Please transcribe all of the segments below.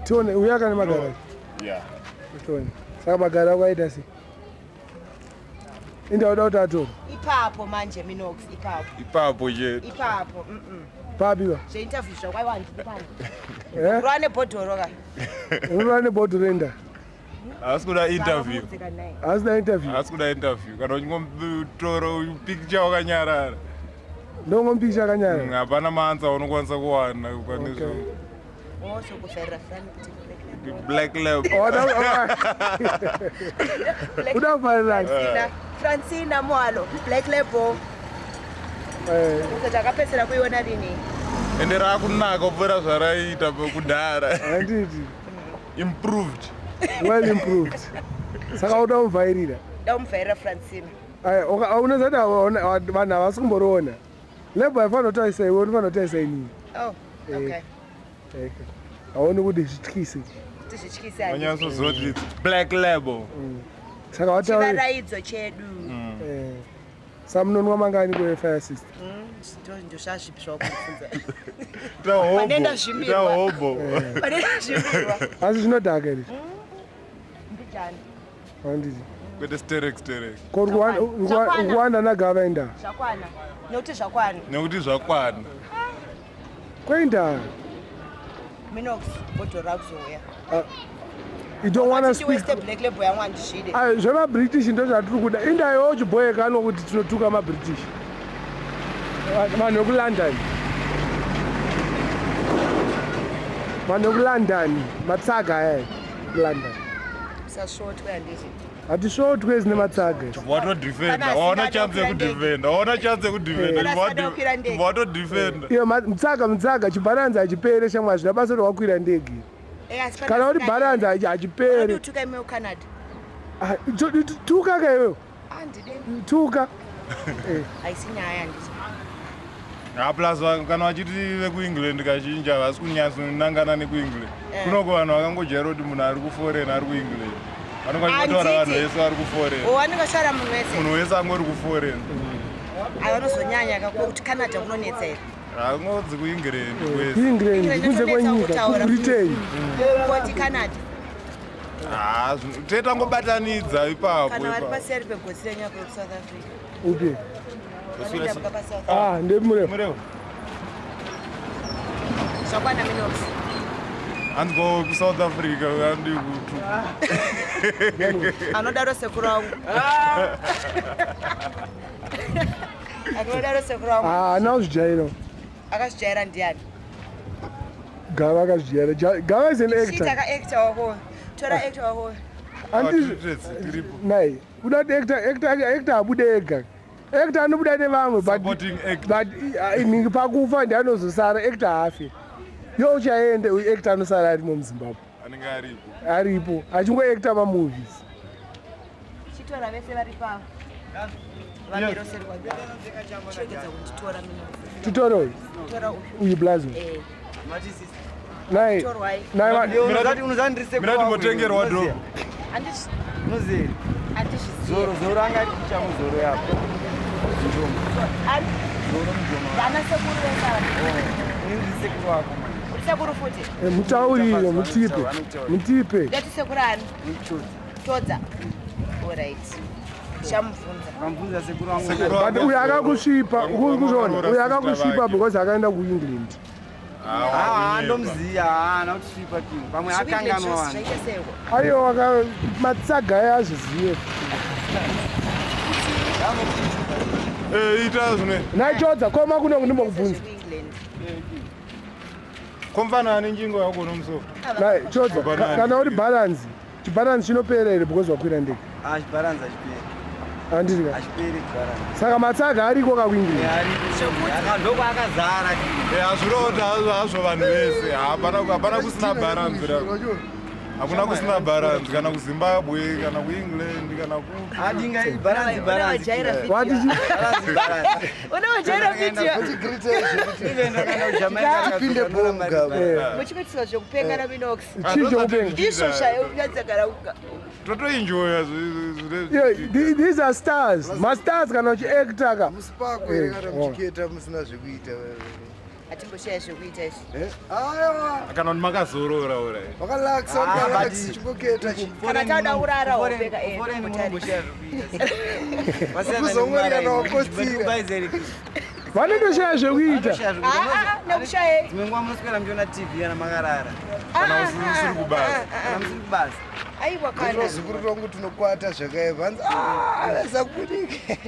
Tione uya kana magara. Yeah. Tione. Saka magara ako aita sei? Inda uda kuti atore. Ipapo manje Minox ipapo. Ipapo chete. Ipapo. Papi ba? Zve interview zvakwaiwa ndiri pano. Eh? Rwa nebhodhoro ka. Rwa nebhodhoro enda. Haasi kuda interview. Haasi kuda interview. Haasi kuda interview. Kana uchingotora picture wakanyarara. Ndongompikicha akanyarara. Hapana maansa aunokwanisa kuwana pane Okay. zvo. Oh, so kuvhairira Fran kuti Black Lab. Oh, Uda kuvharirana. Francina, Francina Mwalo, Black Label. Eh, Kuti takapedzisira kuiona rini? Ende rakunaka kupfuura zvaraiita kudhara. Handiti. Improved. Well improved. Saka uda kumuvhairira. Ndamuvhairira Francina. Aya, unoziva kuti vanhu havasi kumboriona. Label haifanira kutaurisa iwe, unofanira kutaurisa inini. Oh, okay. Eh, Haoni kuti zvityise. Kuti zvityise handiti. Wanyatsoziva kuti it's Black Label. Saka wataura. Chivaraidzo chedu. Eh. Saka munonwa mangani kuFire Sister? Ndozvazvipi zvakubvunza. Ita hobo. Panenda Ita zvimirwa. hobo. Pane zvimirwa. Asi zvinodhaka here? Mbijani. Handiti. Kwete sterek sterek. Ko Zvakwana. Rwanda nagava inda. Zvakwana. Nekuti zvakwana. Nekuti zvakwana. Kwenda. Minox bhodhoro rakuzouya. You don't wanna speak. Waste Black Label yangu handizvide. Ah, zvemabritish ndo zvatiri kuda. Inda iwe uchibhoyekano kuti tinotuka mabritish. Vanhu vekulondon. Vanhu vekulondon. Matsaga aya. London. Usasvotwe handiti. Hatisvotwe zine matsaga. Watodefenda. Pana Waona asingada chance kukwira yekudefenda. Waona chance yekudefenda. Pana asingada kukwira ndege. Watodefenda. Iyo mutsaga mutsaga chibharanzi hachipere shamwa hazvina basa kuti wakwira ndege. Eh, asi pana Kana uri asingada- bharanzi Unodi hachipere. kutuka imi kuCanada. Ah, Tuka ka iwewe. Handidi. Tuka. Haisi nyaya handiti. Ha plus kana vachiti vekuengland kazhinji havasi kunyatsonangana nekuengland. Eh. Kunoko vanhu vakangojaira kuti munhu ari kuforeign ari kuengland. Vanonga vachingotaura vanhu Handiti. vese vari kuforeign. Oh, vanenge vachitaura munhu wese. Munhu wese angori kuforeign. Ai vanozonyanya ka kuti Canada kunonetsa here. Hangodzi kuengland kwese. Kuengland England kunze inonetsa kwenyika kutaura. kubritain. Koti Canada. Ha tetangobatanidza ipapo. Kana vari ipapo. paseri pegotsi renyaka yekuSouth Africa. Upi? Vanoenda paSouth Ah, ndemurefu. Murefu. Zvakwana Minox. Hanzi ko kuSouth Africa handi kutu. Anodaro sekuru wangu. Anodaro sekuru wangu. Ah, ana kuzvijaira. Akazvijaira ndiani? Gava akazvijaira. Gava is an actor. Chita ka actor wako. Tora actor wako. Handizvo. Tiripo. Nai, uda kuti actor actor actor abude ega. Actor anobuda nevamwe but Supporting actor. but inhingi pakufa ndiye anozosara actor haafi. Yo uchaende uyu actor anosara arimo muZimbabwe. Anenge aripo. Aripo achingoacta mamovies. Chitora vese vari pa. Vamiro seri kwa. Chiregedza kunditora Minox. Tutore uyu. Tora uyu. Uyu blazo. Eh. Nai. Torwai. Nai Mina timbotengerwa dho. Handizvi Unoziva handizvizivi. zoro zoro anga ari kucha muzoro yapo. Ani Zoro mujoma. vana sekuru vese ava. Ini ndiri sekuru wako manje. Uri sekuru futi. Eh, mutaurire mutipe. Mutipe. Ndati sekuru ani? Ndikuchodza. Todza. Alright. Chamubvunza. Ukamubvunza sekuru wangu. Sekuru But wangu uyu akakusvipa, Vangu- kuzviona. vangu Uyu akakusvipa vake. because akaenda kuEngland. Ah, ndomuziya haana kutisvipa king. Pamwe akanganwa vanhu. Zvaita seiko? Aiwa aka matsaga aya azvizive. Eh, ita zvine. Naichodza koma kuno ndimbokubvunza. Zvekuengland. Komfana ane njingo yako nomusofa. Nai chodza Banana. kana uri balance. Chibalance chinopera here because wakwira ndege. Ah, chibaranzi hachiperi. Handiti ka. Hachiperi chibaranzi. Saka matsaga ariko ka kuEngland. Ndokwakazara king. Eh, hazviroti hazvo hazvo vanhu vese. Hapana hapana kusina balance rako. Hakuna kusina balance kana kuZimbabwe kana kuEngland kana ku Adinga baranzi baranzi. Unowajaira king. Wati chi- Baranzi baranzi. Unowajaira video. Even ndakaenda kuJamaica Tipinde ndakazotora mari bomu, baranzi. Eh, Muchikuitiswa zvekupenga naMinox. Chii chekupenga? Izvo zvayo unyadzagara kuga. Totoenjoya Yeah, these are stars. Mastars kana uchiacta ka. Musi pako here kana muchiketa musina zvekuita. Hatimboshaya zvekuita izvi. Eh, aiwa. Kana kuti makazorora ura. Wakalaksa, Ah, wakalaksa, but- chimboketa chi. Kana tauda kurara wopfeka, eh, Foreign mutarisa. munomboshaya zvekuita. Kuzongorira nawakotsira. Vanotoshaya zvekuita. Ah, ah, nekushaya. Dzimwe nguva munoswera muchiona TV kana makarara. Kana usiri kubasa. Kana musiri kubasa. Aiwa kana. Ndinozukuru twangu tunokwata zvakaipa. Hanzi, ah, asakubudike.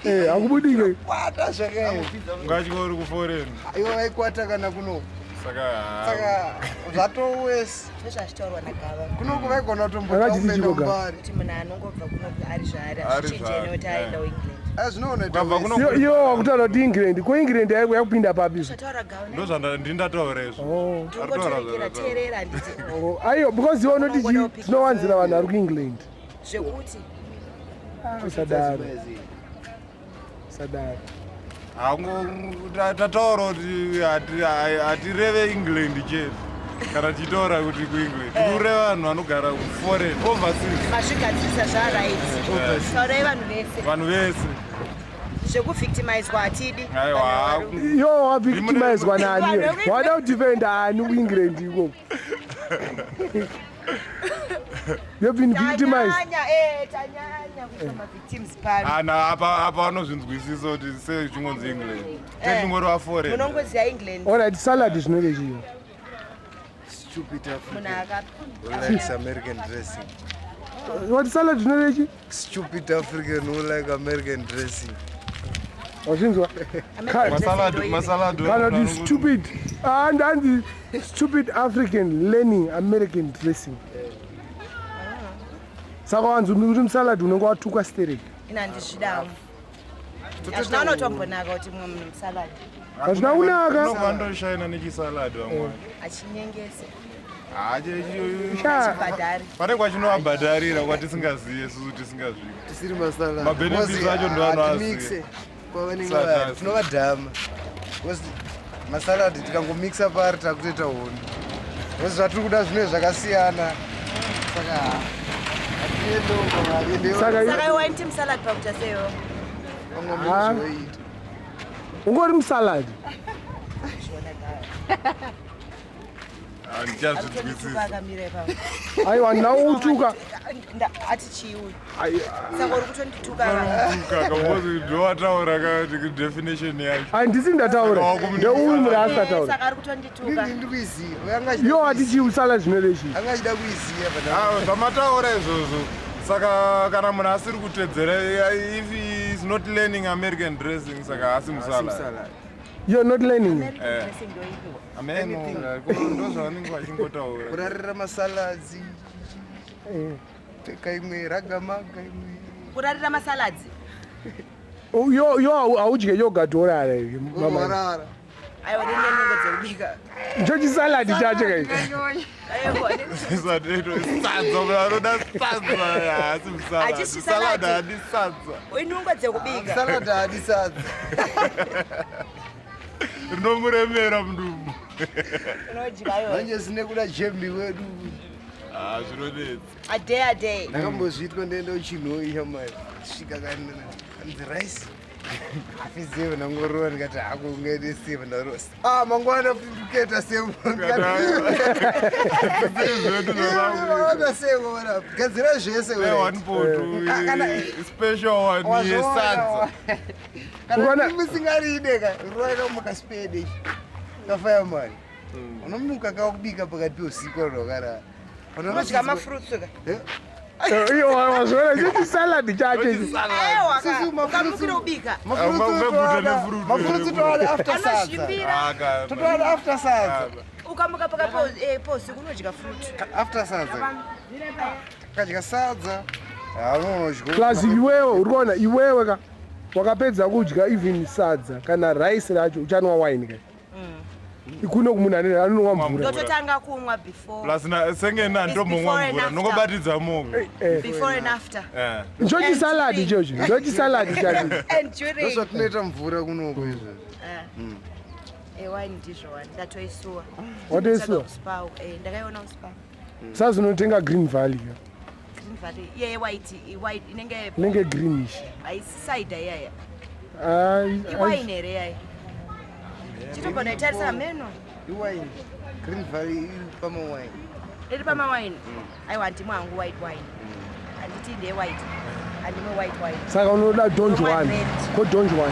Eh, hakubudike. Kwata zvakaipa. Ungatya uri kuforeign. Ivo vaikwata kana kuno. Saka haa. Saka zvatowesi. Ndozvazvitaurwa nagava. Kunoku vaigona kutombota Vakachiti umene chiko gava? mbari. Kuti munhu anongobva kuno ari zvaari Ari hazvichinje zvaari, nekuti eh. aenda kuEngland. Ah, zvinoona Ukabva kuno- Iwo wakutaura kuti England, ko England yaiko yakupinda papi izvo? Zvataura gava. Ndozvandindataura izvo. Oh. Ndingotorekera teerera handiti. Oh, aiwa, because iwe unoti chii tinowanzira vanhu vari kuEngland. Zvekuti Usadaro, usadaro. Tataura kuti hatireve England chete. Kana tichitaura kuti kuEngland. Tikureva vanhu vanogara kuforeign, overseas. Mazvigadzirisa zvaright. Taurai vanhu vese. Vanhu vese. Zvekuvictimizwa hatidi. Aiwa. Iwo wavictimizwa nani? Wada kudefenda ani kuEngland ikoko? You've been victimized. Tanyanya, eh, tanyanya kuita mavictims pano. Ana apa vanozvinzwisisa kuti sei chingonzi England. Techingoreva foreign. Munongoziva England. Alright, salad zvinenge chii? Stupid Munhu African aka who likes American dressing. What salad zvinenge chii? Stupid African who like American dressing. Wazvinzwa? American dressing Masalad, ndoipi? masalad. Kana kuti stupid, ah, ndanzi stupid African learning American dressing. Saka wanzi uri musalad unenge watukwa stereki. Ina handizvidawo. Hazvina kunotombonaka kuti mumwe munhu musalad. Hazvina kunaka. Unokwandoshayina nechisalad vamwe. Achinyengese. Sha, Achibhadhari. Pane kwachinovabhadharira kwatisingaziye isusu tisingazviki. Tisiri masalad. Mabenefits acho ndo anoaziva. Kwavanenge Saka vari asi. tinovadhama. Because masalad tikangomixa pari takutoita hondo. Because zvatiri kuda zvine zvakasiyana. Saka hatiende uko mari ende Saka Saka iwe waiti musalad pakuita seiwo? vamwe Ah. zvoita. ungori musalad. Zviona gava. Handichazvinzwisisa. Arikutonituka akamira ipapo. Aiwa, ndautuka. Ati chii uyu? Saka uri kutondituka ka? Kaka ndowataura ka definition yacho. Handisi ndataura. Ndeuyu muri Eh, asataura. Saka ari kutondituka. Ndini ndiri kuiziva. Uyo anga achida Iwo wati kuiziva. chii salad zvinenge chii? Anga achida kuiziva but Ah, zvamataura izvozvo. Saka kana munhu asiri kutedzera, if he is not learning American dressing, saka haasi musalad. musalad. You're not learning. American dressing ndoipiwa. Ameno, ndozvavanenge vachingotaura. Kurarira masaladzi. Eh. Pfeka imwe ragamaga imwe. Kurarira masaladzi. Yo haudye yogurt worara here, mama. Urarara. Aiwa ndine nungo dzekubika. Ndochisalad chacho kai. Aiwa. Sadza, munhu anoda sadza haasi musalad. Hachisi salad. Salad haadi sadza. Inungo dzekubika. Salad haadi sadza. Rinomuremera mudumbu. Unodya iwe. Manje sine kuda jembi wedu. Ah, zvinonetsa. A day a day. Ndakambozviitwa ndaenda kuchinhoyi shamai. Svika kanzi rice. Afizeve ndangorova ndikati hako ungaite sema ndarova. Ah, mangwana kuketa sema. Zvedu Mangwana sema wana. Gadzira zvese one wewe. pot special one yesadza. Kana Ukaona- musingaride ka rova kamuka spede. Kafaya mari. Unomuka kakubika pakati peusiku rwakarara. Unodya mafruits ka. Iyo wazviona ndochisalad chacho. Aiwa ka. Sisi mafruits- Ukamukira kubika. Maguta nefruit. Mafurutsi toada after sadza. Anozvimbira. Totoada after sadza. Ukamuka pakati pousiku unodya fruit. After sadza. Kadya sadza. Haunodya. Plus iwewe uri kuona iwewe ka wakapedza kudya even sadza kana rice racho uchanwa wine ka. Kuno munhu anonwa mvura. Ndototanga kumwa before. Plus senge nandombomwa Before and mvura after. ndongobatidza moko. Eh. Before and after. Eh. Ndochisalad ichocho. Ndochisalad chacho. And during. Ndozvatinoita mvura kunoku izvo. Eh, wine ndizvo wani. Ndatoisuwa. Watoisuwa? KuSpar. Eh, ndakaiona kuSpar. Sasa unotenga Green Valley ka. Green Valley. Iye white, white inenge Inenge greenish. haisi cider iyaya. Ai. Iwine here iyaya. Chitogona itarisa meno. Iwine. Green Valley iri pamawine. Iri pamawine. Aiwa handimwe hangu white wine. Handiti ndeye white. Handimwe white wine. Saka unoda Don Juan. Ko Don Juan.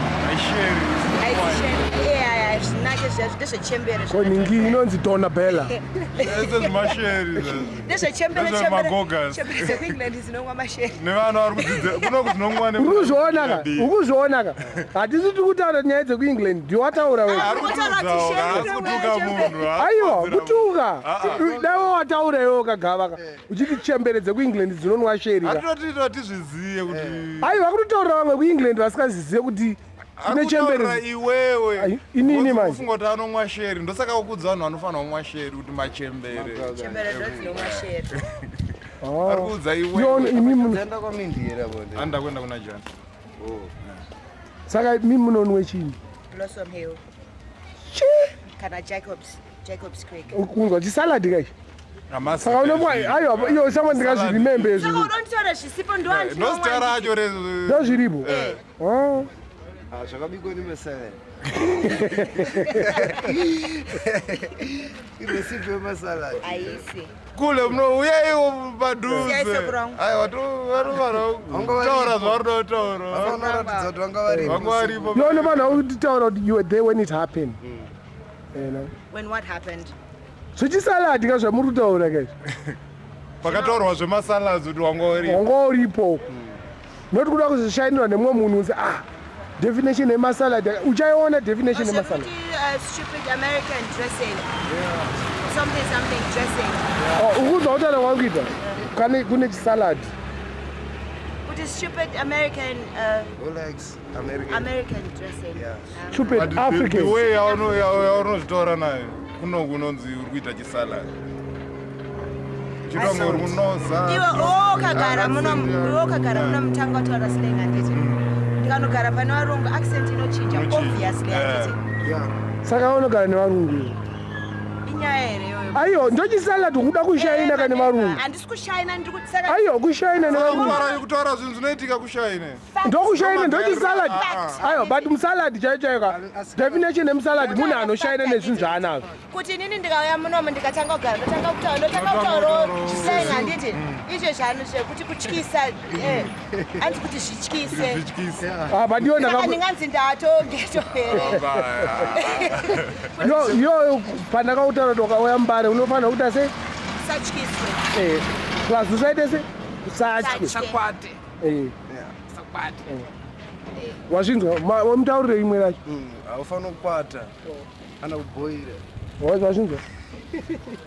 Zvinake zviya ndezvechembere. Ko ningi inonzi Donna Bella. Ndezvemasheri. Ndezvechembere chembere. Chembere dzekuEngland dzinomwa masheri. Nevanhu vari kudzidza kuno kudzinomwa ne. Urikuzviona ka? Urikuzviona ka? Hatisi tiri kutaura nyaya dzekuEngland. Ndiwataura wewe. Ari kutiudzawo, haasi kutuka munhu. Aiwa, kutuka. Dai wataura iwewe kagava ka. Uchiti chembere dzekuEngland dzinonwa sheri ka. Hatinotiita tizviziye kuti. Aiwa, kutotaura vamwe kuEngland vasingazizive kuti kune chembere. Iwewe. Inini manje. Ufunga kuti anomwa sheri. Ndosaka kukudza vanhu vanofanira kumwa sheri kuti machembere. Chembere ndodzinomwa sheri. Ari kuudza iwewe. Imi muno. Taenda kwaMindi here apo? Anoda kuenda kuna Jani. Saka imi munonwe chini? Blossom Hill. Chi? Kana Jacobs. Jacobs Creek. Kunzwa chisalad kai. Saka unomwa aiwa iyo sama ndingazvirimembe izvi. Saka unonditaura zvisipo ndoandino. Ndozita racho re. Ndozviripo. Ah. Ah, zvakabikwa nemasalad. Irecipe yemasalad. Aisi. Kule munouyaiwo padhuze. Aiwa tovarova kutaura zvavari kutaura. Vanoratidza kuti vanga varipo. Vanga varipo. No, no, vanhu vakutitaura kuti you were there when it happened. You know. When what happened? Zvechisalad ka zvamuri kutaura kai. Pakataurwa zvemasalads kuti wanga uripo. Wanga uripo. Not kuda kuzoshainirwa nemumwe munhu unzi ah definition yemasalad uchaiona definition yemasalad. Stupid American dressing. Something something dressing. Oh, ukuza kutaura kwakuita kane kune chisalad. Kuti stupid American Rolex American American dressing. Yeah. Stupid African. The way yaunozvitaura nayo kuno kunonzi uri kuita chisalad. Chitongo uri kunoza. Iwe ukagara muno iwe ukagara muno mutanga kutaura slang handiti. Ndikanogara pane varungu accent inochinja obviously handiti. Yeah. Saka unogara nevarungu iwe. Inyaya here iyoyo? Aiwa ndochisalad kuda kushaina kane varungu. Handisi kushaina ndiri kuti saka Aiwa kushaina nevarungu. Kutaura zvinhu zvinoitika kushaine. Ndokushaina ndochisalad. Aiwa but musalad chaiyo chaiyo ka. Definition yemusalad munhu anoshaina nezvinhu zvaanazvo. Kuti inini ndikauya munomu ndikatanga kugara ndotanga kutaura ndotanga kutaurawo slang handiti izvo zvanu zvekuti kutyisa hanzi kuti zvityise. Ah, but iyo Saka ndinganzi ndatogeto here? Yo pandakautaura kuti ukauya Mbare unofanira kuita sei? Usatyiswe. Plus usaite sei? Usatye. Usakwate. Usakwate. Wazvinzwa? Mutaurire imwe racho. Haufaniri kukwata. Kana kuboira. Wazvinzwa?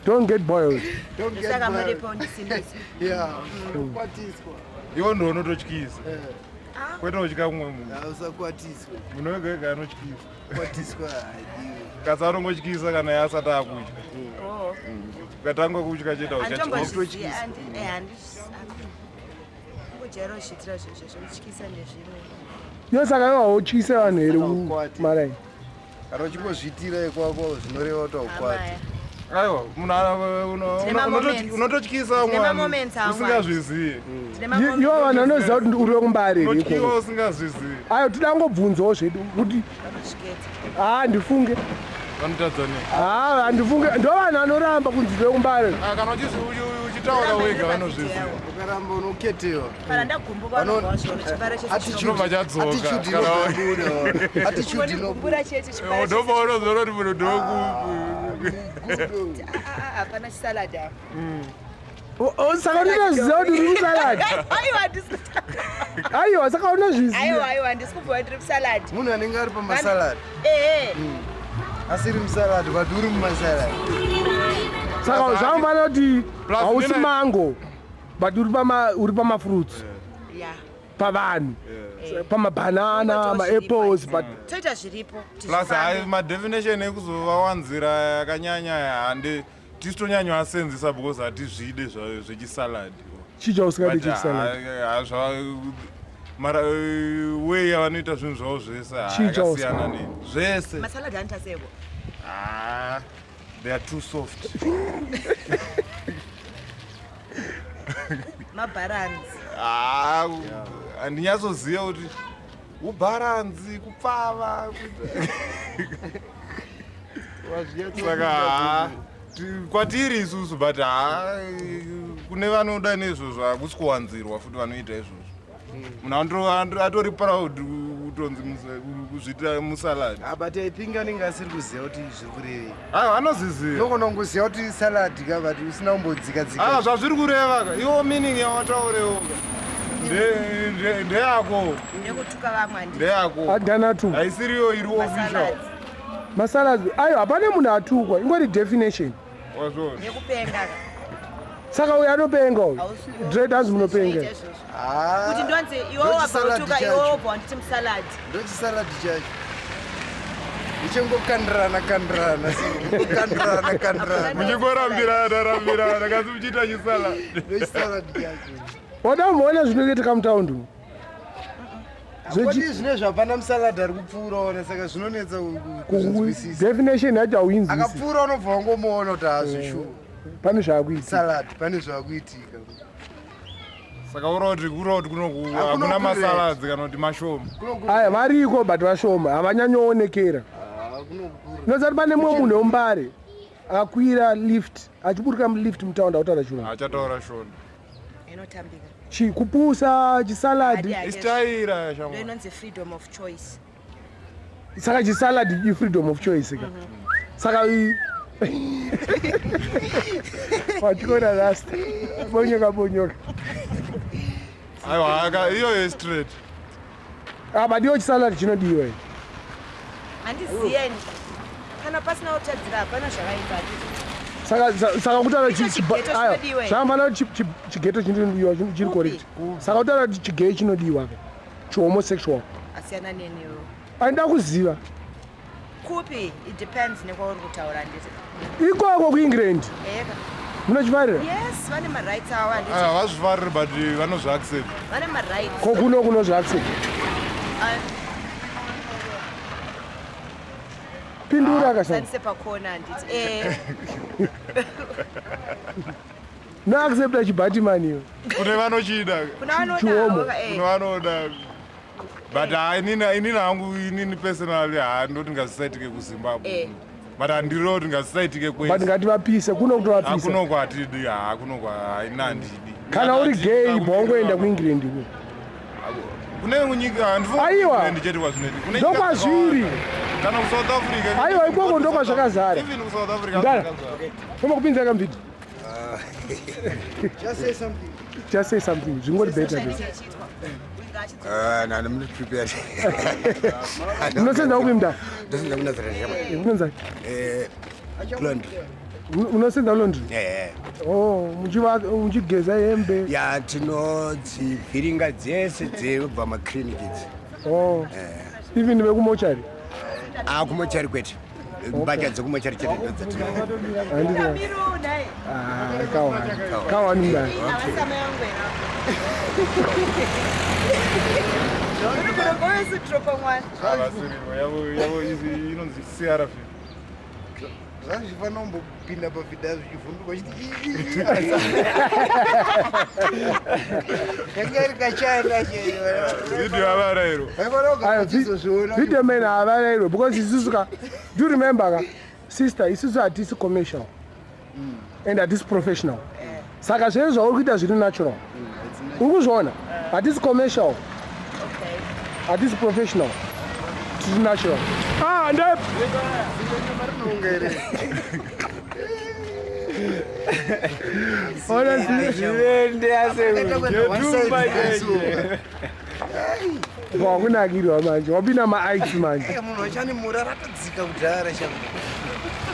Don't get boiled. Don't get Saka boiled. muripo ndisimbise. Yeah. Kukwatiswa. Iwe ndiwe unototyisa. Kwete kutya mumwe munhu. Usakwatiswe. Munhu wega wega anotyisa. Kwatiswa haidiwi. Kasi anongotyisa kana iye asati akutya. Ukatanga kutya chete hauchatyisi. Kujaira kuzviitira zvinhu zvekutyisa ndezvimwe. Yo saka iwe hautyise vanhu here kumarai? Kana uchingozviitira ikwako zvinoreva kuti haukwati. Aiwa, munhu unototyisa mwana usingazvizivi. Ivo vanhu vanoziva kuti uri wekuMbare here Unotyiwa ikoko. usingazvizivi. Aiwa tidangobvunzawo zvedu kuti handifunge. Vanotadza nei? Handifunge ndo vanhu vanoramba kunzi ndiri wekuMbare. Kana uchitaura wega vanozviziva. Ukaramba unoketewa. Kana ndagumbuka vanobva vazviona chipara chese Chinobva chadzoka. Attitude inobuda. Attitude Ungonigumbura chete chipara chese. Ndobva unozoona kuti munhu ndokupi. Hapana chisalad apa. Saka unotoziva kuti uri musalad. Aiwa handisi Aiwa saka unozviziva. Aiwa aiwa handisi kubva ndiri musalad. Munhu anenge ari pamasalad. Ehe. Asiri musalad but uri mumasalad. Saka zvanofanira kuti hausi mango but uri pamafruits. Yeah. Pavanhu. Pamabanana, maapples but Toita zviripo. Plus hayi madefinition ekuzovawanzira yakanyanya handi tisitonyanya asenzisa because hatizvide zvechisalad. Chii chausingadi chechisalad? Mara way yavanoita zvinhu zvavo zvese yakasiyana ne zvese. Masalad anoita seiko? Ah, they are too soft. Mabharanzi. Ah, handinyatsoziva kuti ubharanzi kupfava. Saka haa, kwatiri isusu but haa kune vanoda neizvozvo hakusi kuwanzirwa futi vanoita izvozvo. Munhu atori proud kutonzi kuzviita musalad. Ah, but I think anenge asiri kuziva kuti zviri kurevei. Aiwa anoziziva. Unogona kungoziva kuti salad ka but usina kumbodzika dzika. Ah, zvazviri kureva ka. Iwo meaning yawataurewo ka. Ndeyako. Ndekutuka vamwe handiti. Ndeyako. Adana tu. Haisiriyo iri official. Masalad ayo hapana munhu atukwa ingori definition. Wazvona. Nekupenga ka. Saka uyu anopenga uyu. Dread hanzi munopenga. Ah, Kuti ndonzi iwe wabva iwe wobva wanditi musalad. Ndochisalad chacho. Ndichengokandirana kandirana kandirana kandirana. Muchingorambirana rambirana kasi muchiita chisalad. Ndochisalad chacho. Wada kumboona zvinoitika mutaundi umu? Zvoti zvinezvi hapana musalad ari kupfuura ona saka zvinonetsa kuzvinzwisisa. Definition yacho hauinzwisisi. Akapfuura unobva wangomuona kuti haazvishuwa. Pane zvaakuitika. Salad pane zvaakuitika. Saka uroti kuroti kunoku hakuna masalads kana kuti mashoma. Aya variko but vashoma havanyanyoonekera. Unoziva kuti pane mumwe munhu wemumbare akakwira lift achiburuka mulift mutaundi akutaura chirungu. Achataura shona. Inotambika. Chi kupusa chisalad. Istaira shamwa. Inonzi freedom of choice. Saka chisalad i freedom of choice ka. Saka wachikona last. Bonyoka bonyoka. Aiwa aka iyo straight. Ah, but iyo chisalad chinodiwa. Handiziye kana pasina kutadzira hapana zvakaipa. Saka saka kutaura zvakafanira kuti chigeto chinodiwa chiri correct. Saka kutaura kuti chigay chinodiwa ka. Chihomosexual. Asiyana neniwo. Anoda kuziva. Kupi it depends nekwauri kutaura handiti. Ikoko kuEngland. Eka. Munochifarira? Yes, vane marights avo handiti. Ah, vazvifariri but vanozviaccept. Vane marights. Ko kuno kunozviaccept. Pindura akasana. Sandise pakona handiti. Eh. No accepta chibatimani iwe. Kune vanochida. Kune vanoda. Kune vanoda. But inini hangu inini personally handoti ngazvisaitike kuZimbabwe. But handiro kuti ngazvisaitike kwese. But ngativapise kuno kutovapisa. Kuno kwatidi ha kuno kwa haina handidi. Kana uri gay bhongoenda kuEngland ku. Kune nyika Aiwa. Chete kwazvinoiti. Kune Ndokwazviri. Kana kuSouth Africa. Aiwa ikoko ndokwazvakazara. Even kuSouth Africa. Ndara. Foma kupinza kamvidi. Just say something. Just say something. Zvingori better. No, I'm not prepared. Unosenza kupi mnda? Ndosenza kuNazareth shama. Unonza? Laundry. Unosenza laundry? Yeah. Oh, muchiva muchigeza hembe. Ya tinodzivhiringa dzese dzebva maclinic idzi. Oh. Even vekumochari? Ah, kumochari kwete. Mbatya dzekumochari chete ndodzatino. Handiti. Ah, kawani. Kawani mdani. Yavo inonzi CRV. Zvazvifanira kumbopinda pavhidha zvichivhunduka chiti yanga iri kachana Video avarairo. Video man avarairo because isusu ka do you remember ka sister isusu hatisi commercial and hatisi professional. Saka zvese zvauri kuita zviri natural. Uri kuzviona? Hatisi commercial. Hatisi professional. Tiri natural. Ah, ndep. Wakunakirwa manje, wapinda maice manje. Munhu achanimura ratadzika kudhara chavo.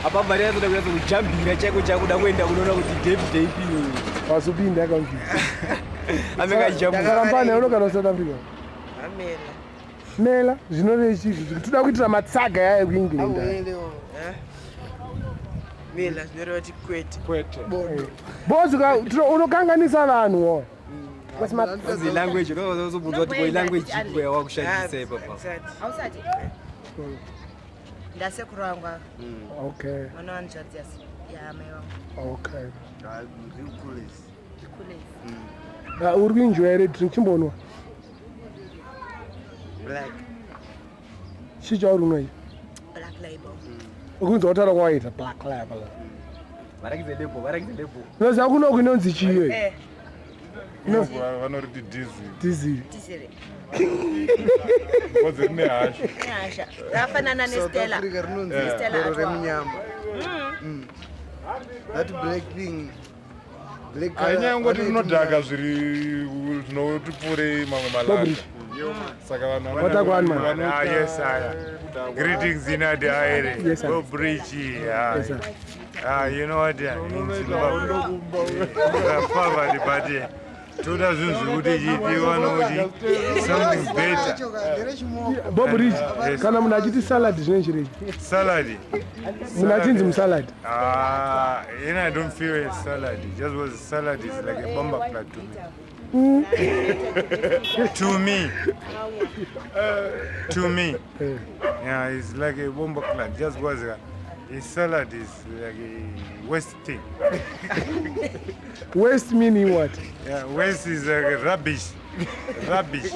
Apa mari yazoda kunyatso kujambira chaiko chakuda kuenda kunoona kuti David ipi. Wazopinda kamvidi. Amekajambuka. Saka mpana unogara South Africa. Amela. Mela zvinoreva chii? Toda kuitira matsaga yaya kuEngland. Mela zvinoreva kuti kwete. Kwete. Bozi unokanganisa vanhu wo. Anzi language unozobvunzwa kuti koi language ipi yawakushandisa ipapa. Hausati? Ndasekuru vangu ava. Okay. Mwana wanzvadzi yaamai vangu. Okay. Kulezi. Kulezi. Uri kuenjoya here drink chimbonwa? Black. Chii chauri kunwa ichi? Black label. Ukunzwa kutaura kwawaita black label. Varakidze label, varakidze label. Unoziva kunoku inonzi chiyo iyi? Eh. Vanoriti diesel. Diesel. Diesel. Because rine hasha. Rine hasha. Rafanana neStella. South Africa rinonzi Stella doro Artois. remunyama. That black thing. Black Hainyaya colour, kungoti vanoiti rinodhaka zviri zvinoti pfuurei mamwe malaka. Saka vanhu Watagwan, man. Ah, yes, I. Greetings in the air. Yes, sir. Go bridge. Ah, Yes, sir. Ah, you know what? In Zimbabwe, poverty, but toda zvinhu zvekuti chidiwa nokuti something better. Bob Ridge, Yes. kana munhu achiti salad zvinenge chirei? Salad. Munhu achinzi musalad. Ah, and I don't feel a salad. Just was salad is like a bomber plat to me. To me. To me. Yeah, it's like a bomber plat. Just was a salad is like a waste thing. Waste meaning what? Yeah, waste is like rubbish. Rubbish.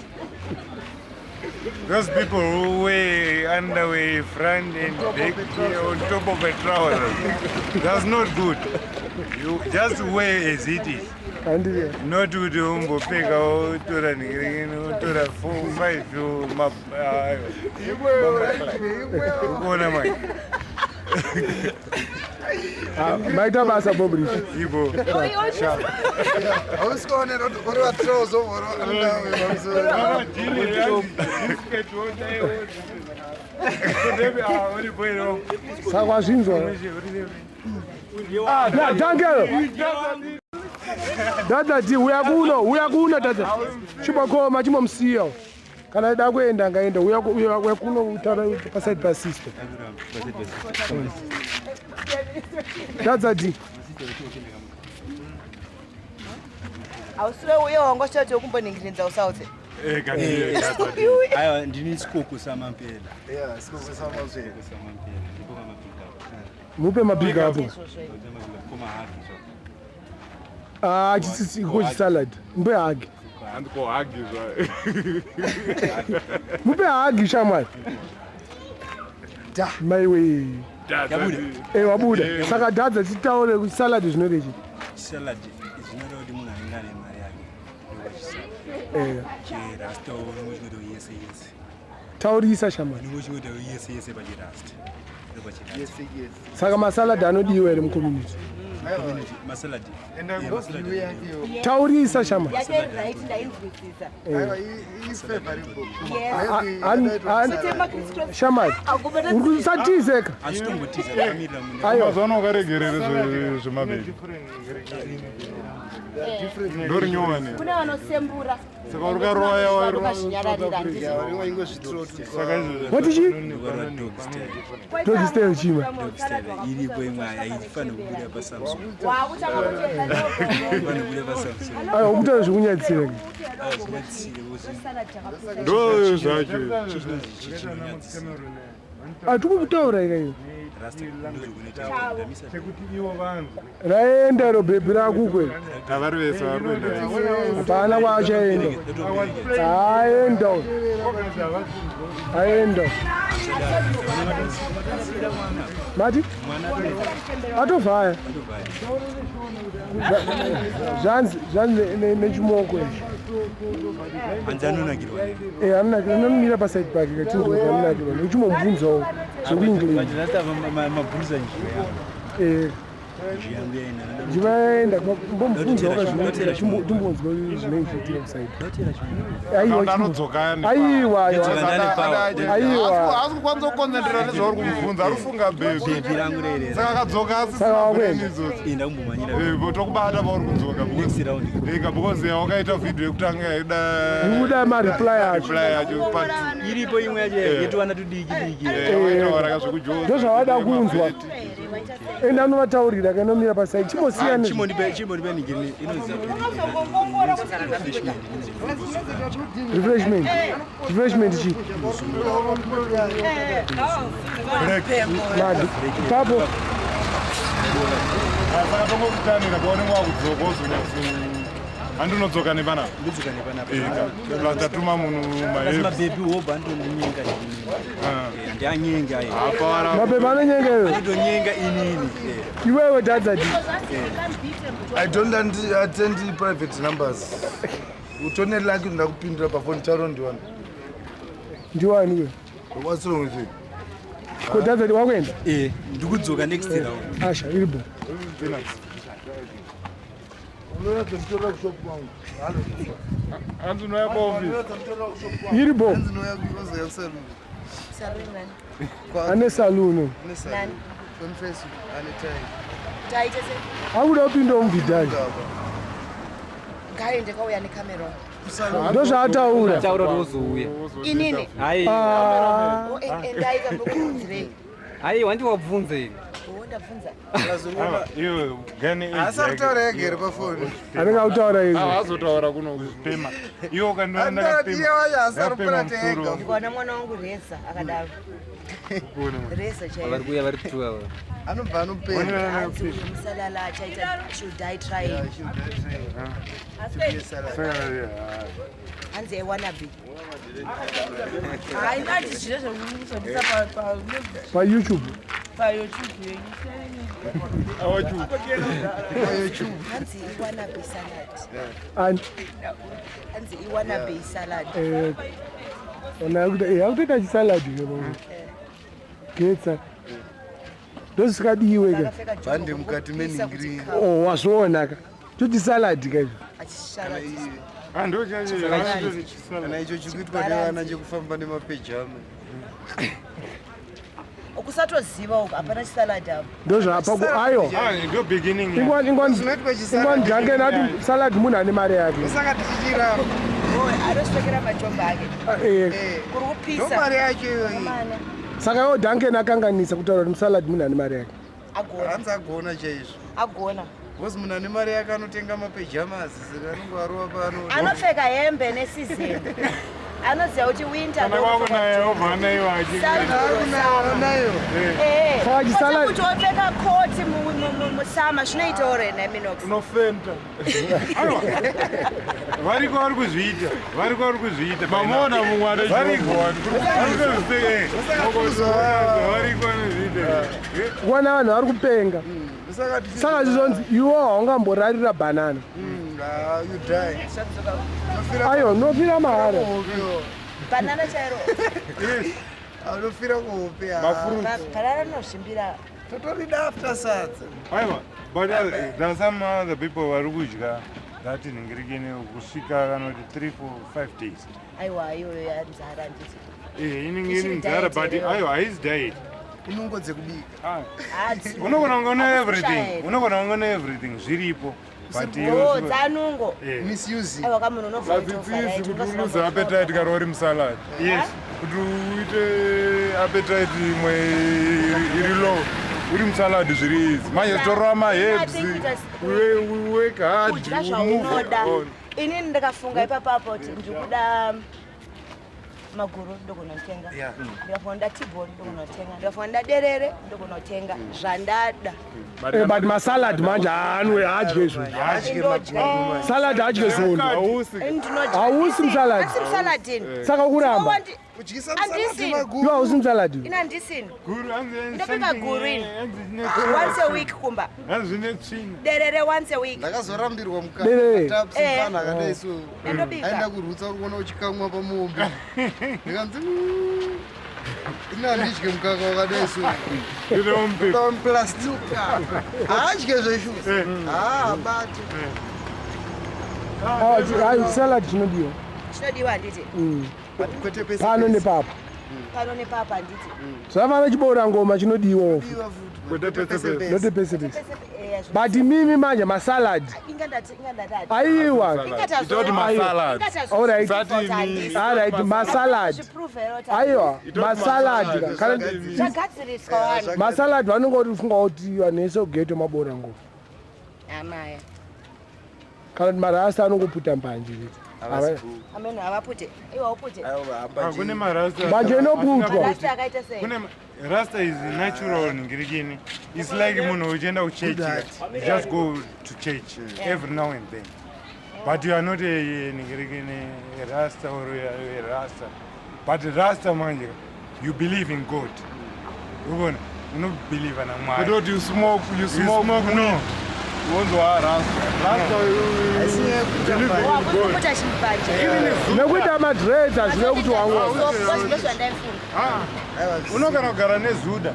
Those people who wear underwear front and back on top of a trouser, that's not good. You just wear as it is. Handiti. Not kuti umbopfeka wotora nhingiringini wotora 4 5 ukuona manje. Ah, maita basa Bob Ridge. Ibo. Hausi kuonera kuti uri vatrozo uri pamusoro. Saka wazvinzwa. Ah, Dankelo. Dada D, uya kuno, uya kuno dada. Chibokoma chimomusiya. Kana aida kuenda ngaenda, uya uya kuno utaura paside pa sister. Dada D. Hausiwe uye wanga uchati wekumbonhingirinza usautse. Aiwa, ndini sikoko samampela. Yeah, sikoko samampela. Sikoko samampela. Ndipo kama pick up. Mupe mabig up. Koma hagi zvo. Ah, chisisi ko salad. Mupe hagi. Handiko hagi zva. Mupe hagi shamwari. Da. Maiwe. Yabuda. Eh, wabuda. Saka dadza titaure kuti salad zvinorechi. Salad zvinoreva kuti munhu anenge ane mari yake. Eh. Chirasta unenge uchingoita yese yese. Taurisa shamwari. Unenge uchingoita yese yese pachirasta. Yese yese. Saka masalad anodiwa here mucommunity? Community masalad. Taurisa shamwari. Yake right ndainzwisisa. Aiwa, i favorable. Shamwari. Uri kusatizeka. Asitombotiza ndamirira munhu. Aiwa. Mazuva ano wakaregerere zvemabhegi. Ndori nyowani. Kune vanosembura. Saka uri karoya Vanokazvinyararira handiti. Saka izvozvo. What is she? Dog style chima. Dog style iripo imwe haifaniri kubuda paSamsung. Wakutanga kutoita Haifaniri kubuda paSamsung. Aiwa, ukutaura zvekunyadzisira. Ah, zvinyadzisire Ndo zvacho. Hatikutaura ika iyo. Rasta ndozvikunoita ndamisa Chekuti ivo vanzwe. Raenda iro bhebhi rakukwe. Havari vese vari kuenda. Hapana kwaachaenda. Aenda. Aenda. Mati? Atovhaya. Zvanzi zvanzi nechimoko ichi. Hanzi anonakirwa. Eh, anonakirwa. Anomira paside pake katinzwa kuti anonakirwa. Nekuchimomubvunzawo zvekuEngland. But Rasta mabhurusa njiva yangu. Eh, Njiva yangu yaina. ndivaenda mbomubvunzawo kazvinoitika timbonzwa zvinenge zvichiitika kuside. Aiwa. Anodzoka ane. Aiwa, aiwa. Aiwa. Asi kukwanisa kukonzentrera nezvauri kumubvunza ari kufunga bhebhi. Bhebhi rangu rere. Saka akadzoka Saka asisina wakuenda. brain idzodzo. Enda kumbomhanyira. Eh, tokubata pauri kudzoka Next round. Eka because wakaita video yekutanga yaida Ikuda mareply acho. reply yacho part 2. Iripo imwe yacho yetuvana tudiki diki. Eh, waita waraka zvekujoza. Ndozvavada kunzwa. Enda unovataurira kanomira paside. Chimbosiyana. Chimbondipe chimbondipe nigiri inonzi Refreshment. Refreshment chi. Madi. Papo. Saka tongokutanira paunenge wakudzoka uzonyatso. Handi unodzoka nepanapa? Ndodzoka nepanapa. Eh, plus tatuma munhu maherbs. Mabhebhi hobho anondinyenga inini. Ah. Ndianyenga aye. Mabhebhi anonyenga iwe. Anondonyenga inini. Iwewe dadza di. I don't attend private numbers. Utone lucky ndakupindura pafoni tauro ndiwani. Ndiwani iwe? What's wrong with you? Ko dadza di wakuenda? Eh, ndikudzoka next round. Asha, iribo. Iri bo. Ane saloon. Akuda kupinda mubhidhari. Ngaende kauya nekamera. Ndozvaataura. Taura kuti uzouya. Inini. Aiwa. Oh, Endaika ndokuudzirei. Aiwa ndiwabvunze ini. Oh, ndabvunza. Asaritaura ega here pafoni. Anenge akutaura izvo. Azotaura kuno kupema. Iwe ukandiona ndakapema. Asaripura tega. Ndikaona mwana wangu Reza akadaro. Reza chaiyo. Vari kuuya vari two ava. Anobva anopenda. Hanzi uyu musalala achaita should die trying. Hanzi a wannabe. Hayi ndati zviro zvekuzondisa PaYouTube. paYouTube yenyu. Hanzi i wannabe salad. And Hanzi i wannabe salad. eh ona akuita eh akutoita chisalad ke baba. Getsa. Ndozvisikadiwe ke. Bhande mukati meningiri. Oh wazviona ka. Toti salad ka izvo. Kana icho chikuitwa nevana chekufamba nemapejama. Kusatoziva uku hapana chisalad apo. Ndozvapa ku ayo. Ndo beginning. Ingwani ingwani ingwani jange nati salad munhu ane mari yake. Saka tichichiramba. Oh, anosvekera majomba ake. Eh. Kuri kupisa. Ndo mari yacho iyoyi. Amana. Saka iwo Duncan akanganisa kutaura kuti musalad munhu ane mari yake. Agona. Hanzi agona chaizvo. Agona. Because munhu ane mari yake anotenga mapejamas saka anonge arova pano. Anopfeka hembe nesizeni. Anoziva kuti winter. Kana kwakunaya obva anaiwa Nayo. Saka chisalad kuti wopfeka koti musama zvinoita ore neminox. Unofenta. Variko vari kuzviita. Variko vari kuzviita. Mamuona mumwe ane Variko. chirongwa wani. Variko Variko vanozviita. Kuona vanhu vari kupenga. Saka zvizonzi iwe haungamborarira banana. You die. Ayo unofira mahara. Banana chairo. Unofira kuhope. Banana rinozvimbira. Totorida after sadza. Aiwa, but there are some other people vari kudya that ningirikini kusvika kana kuti 3 4 5 days. Aiwa iyoyo yanzara handiti. Eh, inenge iri Ichiri nzara diet but here? aiwa haisi diet. Inungo dzekubika. Unogona kunge une Hakusi everything. kushaya here. Unogona kunge une everything zviripo. But Oh, iwe dzanungo. Eh. Misusing. Aiwa kamunhu unobva Vadzidzisi kuti uluze appetite kana uri musalad. Yes. Kuti uite appetite imwe iri low. Uri musalad zviri easy. Manje torova maherbs. We work hard. Kudya we move zvaunoda. on. Inini ndikafunga ipapapo kuti ndikuda maguru ndogona kutenga. Ndikafunga ndoda tibon ndogona kutenga. Ndikafunga ndoda derere ndogona kutenga. Zvandada. Eh, but masalad manje haanwe haadye izvo. Salad haadye zondo. Hausi musalad. Asi musalad ini. Saka ukuramba. Kudyisa Handisi. Iwe hausi musalad. Ini handisini. Guru hanzi Ndopika guru ini. Once a week kumba. Hanzi zvine tsvina. Derere once a week. Ndakazorambirwa Derere. Eh. mukatapsana akadai so. Ndobika. Aenda kurutsa uri kuona uchikamwa pamuombe. Ndikanzi ini handidye mukaka wakadai so. Ndoda muplastic. Haadye zveshu. Haabati. Ayi salad chinodiwa. Chinodiwa handiti. Kwete pese Pano pese. nepapa. Pano nepapa handiti. Zvafana chiboora ngoma chinodiwa. Kwete pese pese. Note pese pese. Eh, But mimi manje masalad. Inga ndati inga ndati. Aiwa. Itoti masalad. Alright. Sati Alright, masalad. Aiwa, masalad. Kana Zvagadziriswa vanhu. masalad vanonge vari kuti vanhu vese kugeto mabora ngoma. Amaya. Kana kuti marasta anongoputa mbanje. Ameno havapute. Iwe haupute. Kune marasta. Mbanje inoputwa. Rasta akaita sei? Kune rasta is natural ningirikini. It's like munhu uchienda kuchurch. You just go to church every now and then. But you are not a, a Rasta or a Rasta. But Rasta manje, you believe in God. Ubona, unobelieve na Mwari. Kutoti you smoke, you smoke, you smoke no. Wonzwa Rasta. Rasta you believe in God. Wakuita chimbaje. Nekuita madreads hazvina kuti wangu. Unogona kugara nezuda.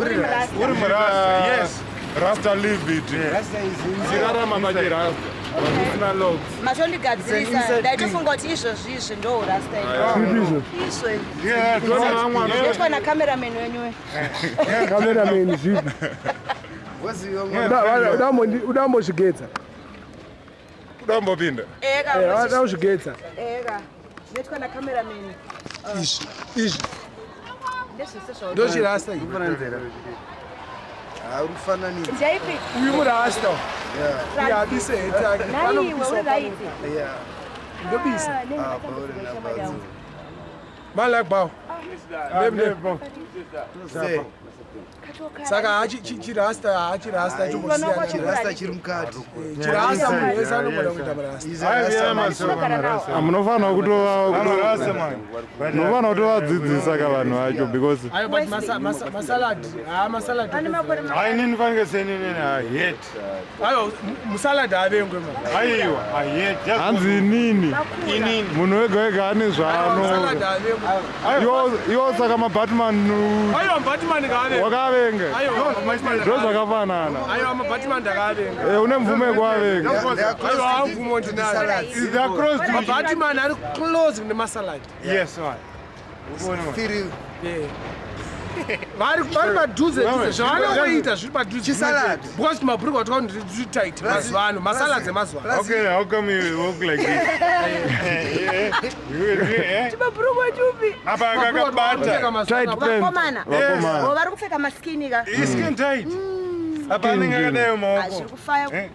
Uri murasta. Uri murasta. Yes. Rasta live it. Rasta is Chirarama pachirasta. Pasina locks. Matondigadzirisa ndaitofunga kuti izvozvi izvi ndo urasta Zvipi izvo izvo? Zvinoitwa nacameraman wenyu we. Cameraman zvipi? Udambozvigedza. Udambopinda. Eka. Udambozvigedza. Eka. Zvinoitwa nacameraman. Izvi. Izvi. Ndezvese zvauri. Ndochirasta ichi. Harufananidzi. Ndeipi? Uyu murasta. Yeah. Abise heti yake. Naiwe uri right. Yeah. Ndobisa. Ah, pauri nabadzo. Man like bow. Name name. Sei. Saka hachi chirasta hachi rasta chombosiyana. Chirasta chiri mukati. Chirasta munhu wese anogona kuita murasta. Munofanira kutova kutovadzidzisa ka vanhu vacho because Ayo but masalad, ah masalad. Hayi nini fanike senini I hate. Ayo musalad haavengwe man. Aiwa, I hate. Just hanzi inini Inini. munhu wega wega ane Masalad zvaano haavengwe. iwo saka mabatman Ayo mabatman ngaavengwe. wakavenga Ayo mabatman. ndo zvakafanana Ayo mabatman ndakavenga. Eh, une mvumo yekuavenga Ayo hamvumo ndinayo. They are close to each Mabatman ari close nemasalad. Yes, one. Three. Vari vari padhuze dhuze zvavanongoita zviri padhuze Chisalad. because mabhurugwa twakuti ndiri tight mazuva ano masalads emazuva ano. Okay, how come you walk like this? Chimabhurugwa chupi. Apa akakabata. Tight pants. Vakomana. Vakomana. Oh, vari kupfeka maskini ka. Skin tight. Apa anenge akadai maoko. Zviri kufaya.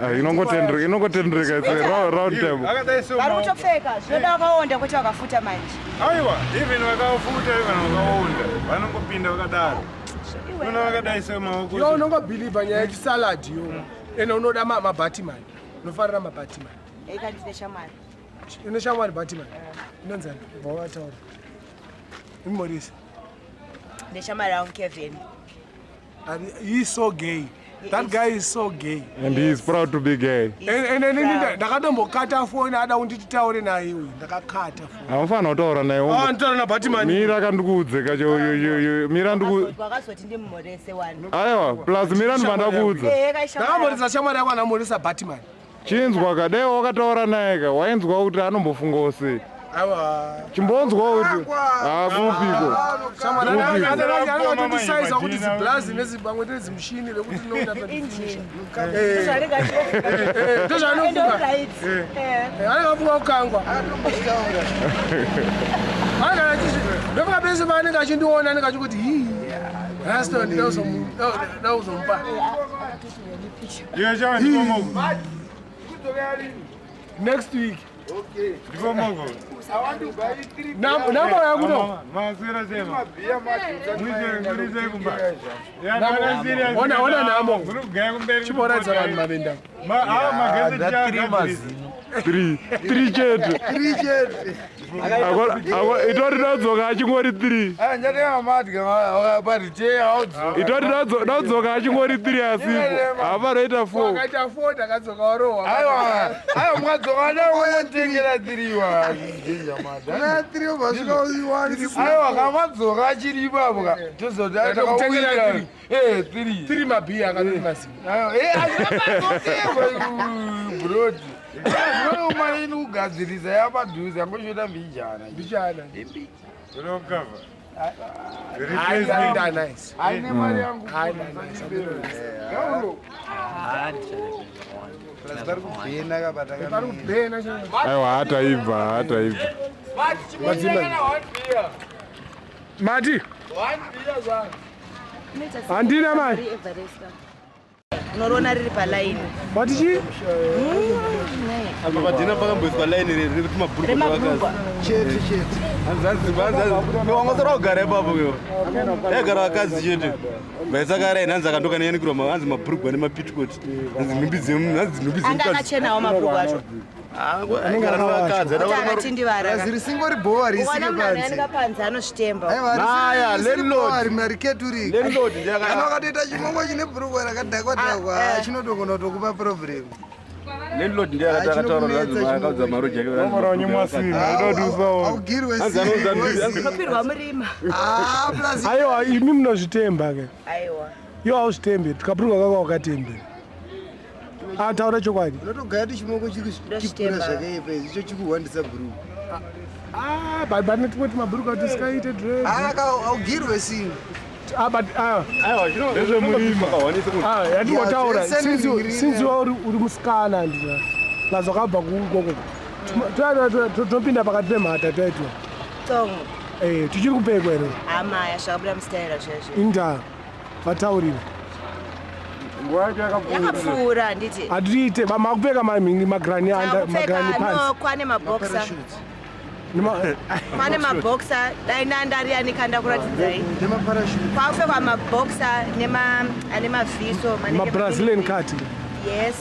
Ah, inongotendereka inongotendereka it's a round table Akadai so Vari maoko. kutopfeka zvinoda vakaonda kwete vakafuta manje. Aiwa, even vakafuta even vakaonda, vanongopinda vakadaro. Kuna vakadai so maoko. Iwe unongobhilivha nyaya yechisalad yo ende unoda mabatman unofarira mabatman Eka ndine shamwari. ine shamwari batman inonzani bva wataura imorisi Ndeshamwari yangu Kevin. he is so gay that guy is so gay and he is proud to be gay and and ndakatombokata foni ada kunditi taure naye uyu ndakakata foni haufanira kutaura naye Ah, nditaura nabatman mira kandikuudze kacho mira ndiku Wakazoti ndimumhorese wani. aiwa plus mira ndibva ndakuudza Eka shamwari. ndakamhoresa shamwari yako anamhoresa batman chinzwa ka dai wakataura naye ka wainzwa kuti anombofungawo sei aiwa chimbonzwawo kuti hakupiko anotondisaiza kuti ziblazi nezibamwe nezimushini rekuti Injini. ndozvaanofunga Ndozvaanofunga. anenge afunga kukangwa ndofunga pese paanenge achindiona anenge achikuti hii rasta ndauzomupa Iwe chawa ndipo moko. next week Ndipo moko. namba yakuno Maswera sema. Mwise kumba. Ona- ona namo. Muri kugaya kumberi. Chimboratidza vanhu mavenda. Ma ah magazeti That three chagadzirisa. mazino. three three chete Three chete. Itori dadzoka achingori three itori dadzoka achingori three asipo havaroita four wakaita four takadzoka warohwa Aiwa mukadzoka ndaungotengera three wa. Una three vasvika one. Aiwa kamadzoka achiri ipapo ka. Tozoti Ndakutengera takauyira. Eh three. three mabhiya akatoti mazino Eh asina brodi. Mari ini kugadzirisa yapadhuze yangochoita mbijana. mbichana Unokava. Hayi, nice. Aine mari yangu. Hayi, nice. Plus vari kubhena kabata Vari kubhena chaivo. aiwa hataibva hataibva Mati. Handina mari. Unoriona riri palaini. Wati chii? Apa padhina pakamboiswa line rekuti Remabhurugwa. Chete chete. Wangasara kugara ipapo iwe. Yaigara vakadzi chete. Vaisaka line hanzi akandokanyanikirwa hanzi mabhurugwa nemapitikoti. Hanzi nhumbi dzemu hanzi nhumbi Anga dzemukadzi. akachenawo mabhurugwa acho. Aigara nevakadzi. Kuti akatindivara. Razi risingori bhowa Ukaona risiri munhu panze. anoyanika panze anozvitemba. Aiwa, risiri bhowa rimariketuriki. Landlord ndiye aka- Kana wakatoita chimoko chine bhurugwa rakadhakwa dhakwa, chinotogona kutokupa problem. Landlord ndiye akati akataura kuti hanzi akaudza maroja ake. Augirwe Hanzi anoudza nhumbi- Unopirwa murima. Aiwa, imi munozvitemba ke. Aiwa. Iwe hauzvitembi, tukabhurugwa kako wakatembe. Ah, taura chokwadi. Unotogaya kuti chimoko chiri chikura zvakaipa izvi, icho chikuhwandisa bhurugwa. Ah, but pane tumwe tumabhurugwa tusikaite dread. Ah, augirwe singo. Ah, but ah. Aiwa, Ndezvemurima. Ah, yandingotaura Yeah, zvese since ndiri- since iwe uri musikana handina. Plus wakabva kukoko. Topinda pakati pemhata taitwa. Tsongo. Eh, tichiri kupfekwa here? Amaya zvakabuda mustaira zvezvo. Inda. Vataurire. Nguva yacho Yakapfuura handiti. Hatiite makupfeka magrani magrani Takupfeka pants. no kwane mabhoxa. Kwane mabhoxa dai ndandariyanika ndakuratidzai. Kwakupfekwa mabhoxa nema ane mavhiso manenge Mabrazilian cut. Yes.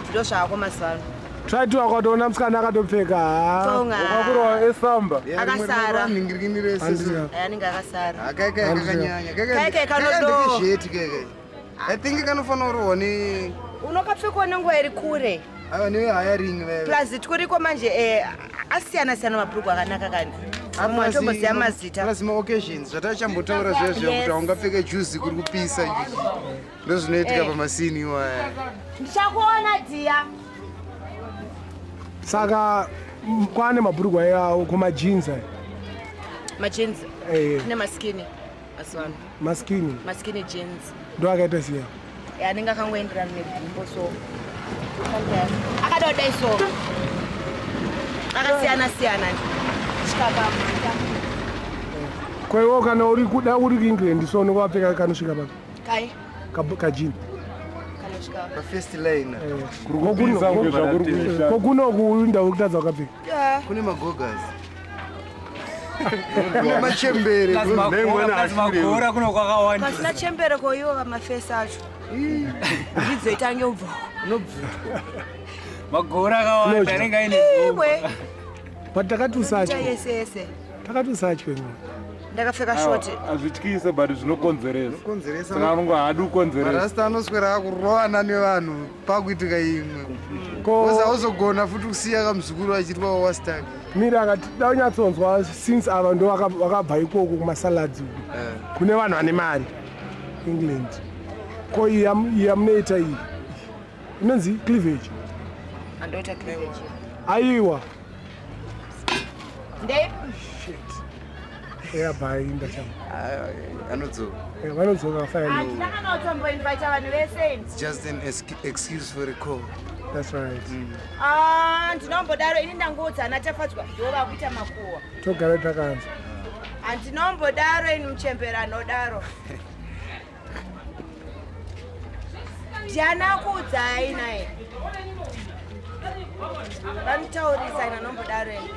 Ndizvo zvako mazuva ano. Try to akatoona musikana akatopfeka. ha. Tsonga. Wakakurwa esamba. Akasara. Handina. Aya anenge akasara. Kaikai kakanyanya. Kaikai kanodo. Ndezveti kaikai. I think kanofanira kurohwa ne Unokapfekwa nenguva iri kure. aiwa nevehayaring vaya. Plus turiko manje eh, asiyana siyana mabhurugwa akanaka kani. Amwe atomboziva mazita. Plus maoccasions zvatachambotaura zviya zviya Yes. kuti haungapfeke juzi kuri kupisa juzi. Ndozvinoitika Eh. pamasini iwaya. Ndichakuona dhiya. Saka kwane mabhurugwa yawo kumajinzi aya. Majinzi. Eh. Kune maskini mazuva ano. Maskini Maskini jeans. ndo akaita siya. Eh, anenge akangoenderana negumbo so. Akada kudai so. Akasiyana siyana. Chikapa. Kwaiwo kana uri kuda uri kuEngland so unenge wapfeka kanosvika papi Kai. Kajini. Kanosvika. Pafirst line. Kuri kupisa kunge zvakuri kuisha. Kokunoku uri ndau kutadza wakapfeka. Yeah. Kune magogas. Kune machembere. Magora kuno kwakawanda. Pasina chembere ko iwo vamafesi acho. Ndidzoita ngeubvo. Magora akawanda anenge aine Iwe. But takati Ita usatye. yese yese. Takati usatye. Ndakapfeka short. Hazvityise but zvinokonzeresa. Zvinokonzeresa. Saka anongo haadi kukonzeresa. Marasta anoswera akurowana nevanhu pakuitika imwe. Ko- Kozi hauzogona futi kusiya kamuzukuru achitwa wastaki. Mira akati da unyatsonzwa since ava ndo vakabva ikoko kumasalads uku. Kune vanhu vane mari. England. Ko iyi yamunoita iyi. Inonzi cleavage. Andoita cleavage. Aiwa. Ndei? Yabva inda chama. Anodzoka. Vanodzoka finally. Handina kana kutomboinvita vanhu vese ini. It's just an excuse for a call. That's right. Ah, ndinombodaro ini ndangoudza ana tafadzwa ndo vakuita makuhwa. Togara takanzwa. Handinombodaro ini muchembere anodaro. Ndiani akuudzai naye? Vanotaurisa ini anombodaro ini.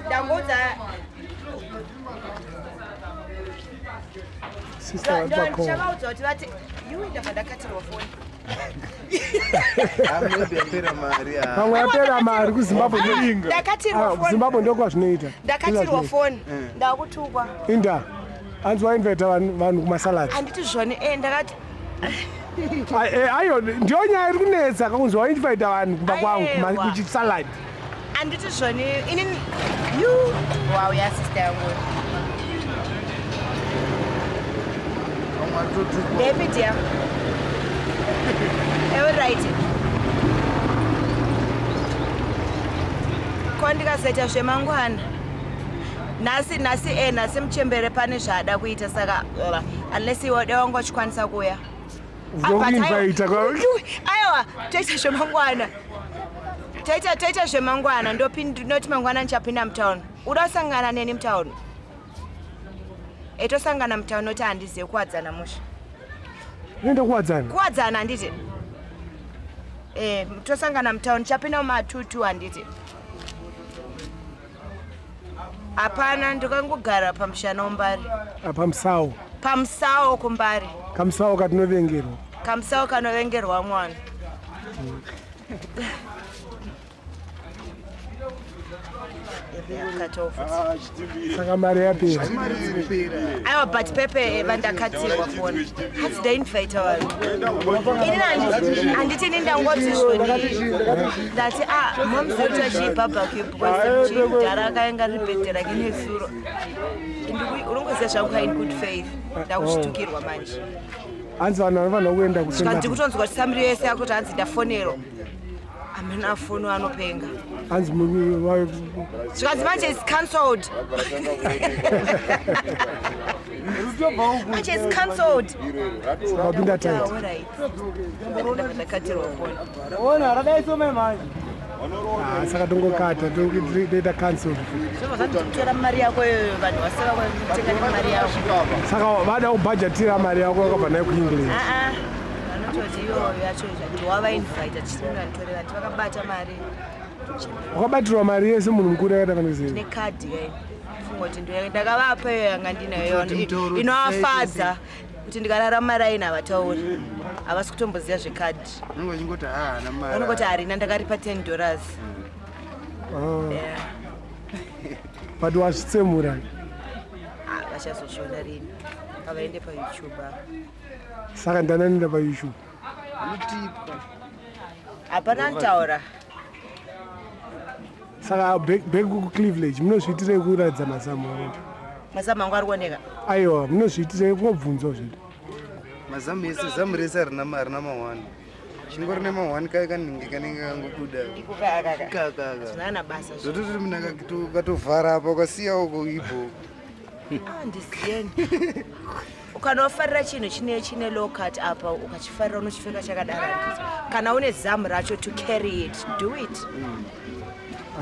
Ndangoudza Sister vatipa call. ndichavaudza kuti vati iwe ndabva ndakatirwa foni. Maybe yapera mari. ah. Pamwe yapera mari kuZimbabwe. Ndakatirwa Ah, foni. kuZimbabwe ndokwazvinoita. Ndakatirwa foni. Ndakutukwa. Inda. Hanzi wainvita vanhu kumasalads. Handiti zvoni eh ndakati Ayo ndiyo nyaya iri kunetsa kakunzi wainvita vanhu kumba kwangu Aiwa. kuchisalad. handiti zvoni ini yu wow ya sister yangu. Vamwe vatotukwa. Baby dear. Ewe right. Ko ndikazoita zvemangwana. Nhasi nhasi eh nhasi muchembere pane zvaada kuita saka unless iwe dai wanga uchikwanisa kuuya. Ah, but Ndokuinvita kwa- Aiwa, toita zvemangwana. Toita toita zvemangwana ndinoti mangwana ndichapinda mutown. Uda kusangana neni mutown? Etosangana mutown noti handizivi kuwadzana musha. Unoenda kuwadzana? Kuwadzana handiti? Eh, tosangana mutown chapinda mumatutu handiti? Hapana, ndikangogara pamushana umbari. Ah, pamusawo. Pamusawo kumbari. Kamusawo katinovengerwa. Kamusawo kanovengerwa mwana. Saka mari yapera. Aiwa but pepe vandakatirwa foni hanzi ndainvita vanhu ini handiti ini ndangoti zvoni ndati a momzoita chii barbecue because chidhara akaenga ribhedhe rake nezuro unongoziva zvangu in good faith ndakuchitukirwa manje Hanzi vanhu vanofanira kuenda zvikanzi ndikutonzwa kuti samiri yese yakuti hanzi ndafonerwa amene afoni anopenga hanzi zvikanzi manje is cancelled manje is cancelled wapinda tight ndakatirwa foni Ona radaiso mai manje. Ah, saka tongokata toita cancel zvobva zvanditora mari yako iyoyo vanhu vaseva kutenga nemari yako saka vada kubhajatira mari yako wakabva nayo kuengland aa vanototi iyoyo yacho ndiwavainvita chiinvanditorera ndi vakabata mari wakabatirwa mari yese munhu mukuru akaita fanekisei nekadhi kai funga kuti ndakavapa iyo yanga ndinayo inoafadza kuti ndikarara maraini havatauri havasi kutomboziva zvekadhi Unenge uchingoti haana mari. vanongoti harina ndakaripa 10 dollars Yeah. but wazvitsemura Ah, vachazozviona rini ngavaende payoutube ava. saka ndananenda payoutube hapana anotaura saka back kuclevelage munozviitirei kuratidza mazamu already mazamu angu ari kuoneka aiwa munozviitirei kungobvunzwa zvedu Mazamu ese zamu rese harina harina mahwani. Chingori nemahwani kaya kanenge kanenge kangobuda. Iko kaya kaka. Kaka. Zvinana basa zvo. Zvototi munhu akatovhara apa ukasiya uko ibo. Ah, ndiziyeni kana wafarira chinhu chine chine low cut apa ukachifarira unochipfeka chakadaro handiti kana une zamu racho to carry it do it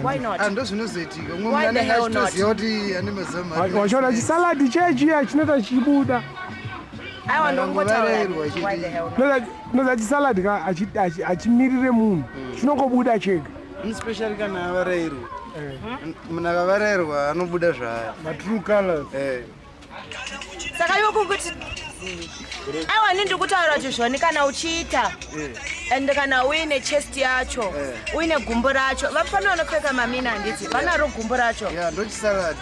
why not Ah, ndozvinozoitika. Umwe Why munhu the anenge hell not? achitoziva kuti ane mazamu ake. wachiona chisaladi chechiya chinoita chichibuda aiwa ndongotaura Varairwa chete. why the hell not noza chisaladi ka achimirire munhu chinongobuda chega Especially kana avarairwa. Munhu akavarairwa anobuda zvaari. Matrue colors. Eh. saka iwe kukuti aiwa ni ndikutaura kuti zvoni kana uchiita and kana uine chest yacho uine gumbo racho vapano vanopfeka mamina handiti vanaro gumbo racho Yeah, ndochisaladi.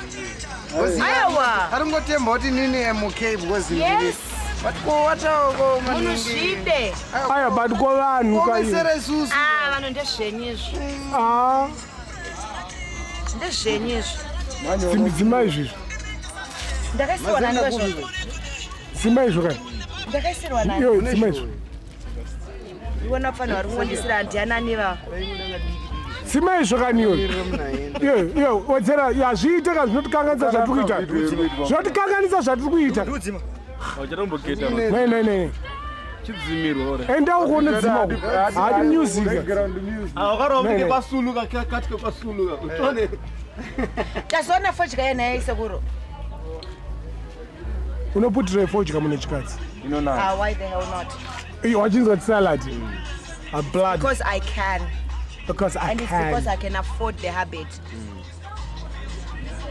Aiwa. Aringotemba kuti nini am okay because ndiri. Yes. But ko watawo ko munhu maningi. zvide aiwa but ko vanhu Kuomesera isusu. ah vanhu ndezvenyu izvo Ah, ndezvenyu izvo dzima izvizvo ndakaisirwa nani izvozvo dzima izvo kai ndakaisirwa nani iyo dzima izvo iwona pfanhu vari kungondisira ndianani va dzima izvo kani iyoyo iyo iyo wedzera hazviite ka zvinotikanganisa zvatiri kuita zvinotikanganisa zvatiri kuita Uchatombogeta nei nei nei chidzimirwa ore. enda uko unodzima uko hadi music Background music. Wakarova Nei, kuti nei. kwasuluka kati kwasuluka. Utone. tazoona fodya yenaye sekuru unoputirei fodya mune chikadzi ah why the hell not iyo wachinzwa tisalad a blood because i can because i and it's because can i can afford the habit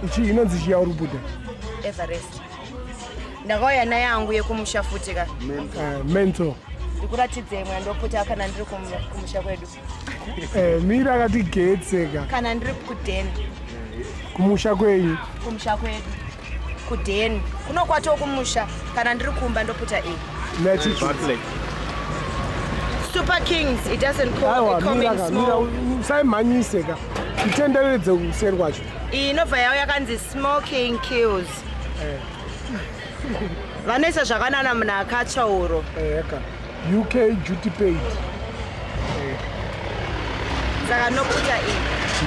ichi inonzi chiya uri kuputa everest ndakauya nayangu yekumusha futi ka mental ndikuratidze imwe yandoputa kana ndiri kumusha kwedu mira akati getseka kana ndiri kudheni kumusha kwenyu kumusha kwedu kudheni kunokwatawo kumusha kana ndiri kumba ndoputa iyi Nati- super kings it doesn't call, aiwa it come mira in ka mira small usaimhanyise ka itenderedze kuseri kwacho iyi inobva yavo yakanzi smoking kills vanoisa zvakanana munhu akatsva uro eka uk duty paid saka noputa iyi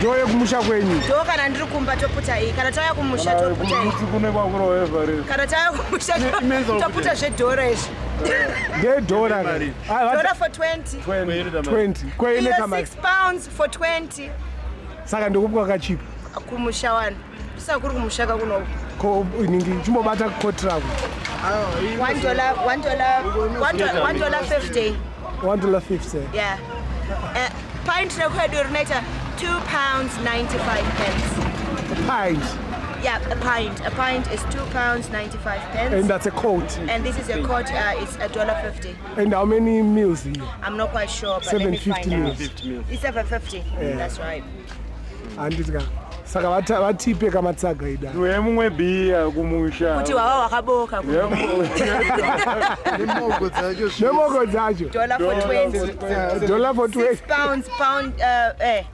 ndo yekumusha kwenyu ndo kana ndiri kumba toputa iyi kana tauya kumusha toputa iyi Kune kwakurova Everest. kana tauya kumusha toputa zvedhora izvi ndedhora dhora for 20 20 kweine iyo kamari 6 pounds for 20 saka ndikupi kwakachipa kumusha wani tusaka kuri kumusha kakunoku ko ningi chimbobata koti rako $1, $1, $1.50. $1.50. Yeah. Pint rekwedu rinoita £2.95. Pint. Yeah, a pint. A pint is £2.95. And that's a quart. And this is a quart, it's $1.50. And how many meals here? I'm not quite sure, but let me 750 find out. mils. It's 750. Yeah. That's right. Handiti ka saka vatipe kamatsaga ida. Uye mumwe bhiya kumusha. Kuti wawa wakaboka. Nemoko dzacho. Nemoko dzacho. Dollar for 20. Dollar for 20. £6 pound eh.